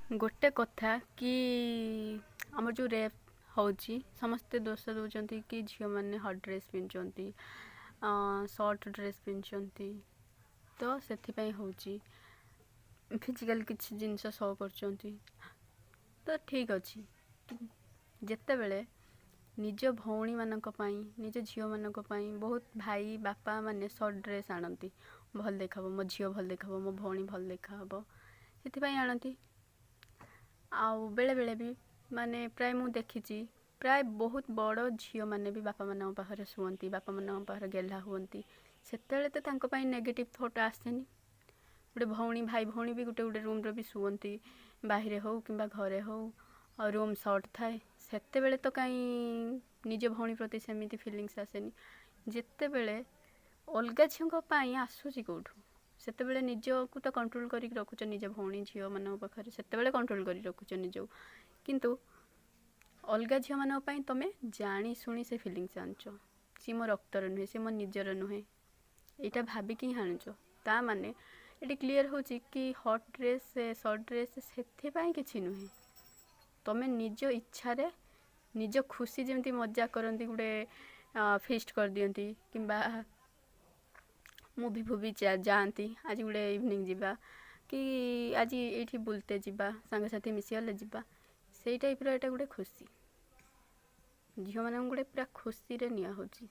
ଗୋଟେ କଥା କି ଆମର ଯେଉଁ ରେପ୍ ହେଉଛି, ସମସ୍ତେ ଦୋଷ ଦେଉଛନ୍ତି କି ଝିଅମାନେ ହଟ୍ ଡ୍ରେସ୍ ପିନ୍ଧୁଛନ୍ତି, ସର୍ଟ ଡ୍ରେସ୍ ପିନ୍ଧୁଛନ୍ତି, ତ ସେଥିପାଇଁ ହେଉଛି, ଫିଜିକାଲ୍ କିଛି ଜିନିଷ ଶୋ କରୁଛନ୍ତି। ତ ଠିକ୍ ଅଛି, ଯେତେବେଳେ ନିଜ ଭଉଣୀମାନଙ୍କ ପାଇଁ, ନିଜ ଝିଅମାନଙ୍କ ପାଇଁ ବହୁତ ଭାଇ ବାପା ମାନେ ସର୍ଟ ଡ୍ରେସ୍ ଆଣନ୍ତି, ଭଲ ଦେଖାହେବ ମୋ ଝିଅ, ଭଲ ଦେଖାହେବ ମୋ ଭଉଣୀ, ଭଲ ଦେଖାହେବ, ସେଥିପାଇଁ ଆଣନ୍ତି। ଆଉ ବେଳେବେଳେ ବି ମାନେ ପ୍ରାୟ ମୁଁ ଦେଖିଛି, ପ୍ରାୟ ବହୁତ ବଡ଼ ଝିଅମାନେ ବି ବାପାମାନଙ୍କ ପାଖରେ ଶୁଅନ୍ତି, ବାପାମାନଙ୍କ ପାଖରେ ଗେହ୍ଲା ହୁଅନ୍ତି। ସେତେବେଳେ ତ ତାଙ୍କ ପାଇଁ ନେଗେଟିଭ୍ ଥଟ୍ ଆସେନି। ଗୋଟେ ଭଉଣୀ, ଭାଇ ଭଉଣୀ ବି ଗୋଟେ ଗୋଟେ ରୁମ୍ରେ ବି ଶୁଅନ୍ତି, ବାହିରେ ହଉ କିମ୍ବା ଘରେ ହଉ, ଆଉ ରୁମ୍ ସର୍ଟ ଥାଏ। ସେତେବେଳେ ତ କାଇଁ ନିଜ ଭଉଣୀ ପ୍ରତି ସେମିତି ଫିଲିଙ୍ଗସ୍ ଆସେନି। ଯେତେବେଳେ ଅଲଗା ଝିଅଙ୍କ ପାଇଁ ଆସୁଛି କେଉଁଠୁ? ସେତେବେଳେ ନିଜକୁ ତ କଣ୍ଟ୍ରୋଲ୍ କରିକି ରଖୁଛ ନିଜ ଭଉଣୀ ଝିଅମାନଙ୍କ ପାଖରେ, ସେତେବେଳେ କଣ୍ଟ୍ରୋଲ୍ କରି ରଖୁଛ ନିଜକୁ, କିନ୍ତୁ ଅଲଗା ଝିଅମାନଙ୍କ ପାଇଁ ତୁମେ ଜାଣି ଶୁଣି ସେ ଫିଲିଙ୍ଗସ୍ ଆଣୁଛ। ସିଏ ମୋ ରକ୍ତର ନୁହେଁ, ସିଏ ମୋ ନିଜର ନୁହେଁ, ଏଇଟା ଭାବିକି ହିଁ ଆଣୁଛ। ତା ମାନେ ଏଠି କ୍ଲିଅର୍ ହେଉଛି କି ହଟ୍ ଡ୍ରେସ୍, ସର୍ଟ ଡ୍ରେସ୍ ସେଥିପାଇଁ କିଛି ନୁହେଁ। ତୁମେ ନିଜ ଇଚ୍ଛାରେ, ନିଜ ଖୁସି ଯେମିତି ମଜା କରନ୍ତି, ଗୋଟେ ଫିଷ୍ଟ କରିଦିଅନ୍ତି କିମ୍ବା ମୁଭି ଫୁଭି ଯାଆନ୍ତି, ଆଜି ଗୋଟେ ଇଭିନିଂ ଯିବା କି ଆଜି ଏଇଠି ବୁଲତେ ଯିବା, ସାଙ୍ଗସାଥି ମିଶିଗଲେ ଯିବା, ସେଇ ଟାଇପ୍ର ଏଇଟା ଗୋଟେ ଖୁସି। ଝିଅମାନଙ୍କୁ ଗୋଟେ ପୁରା ଖୁସିରେ ନିଆ ହେଉଛି।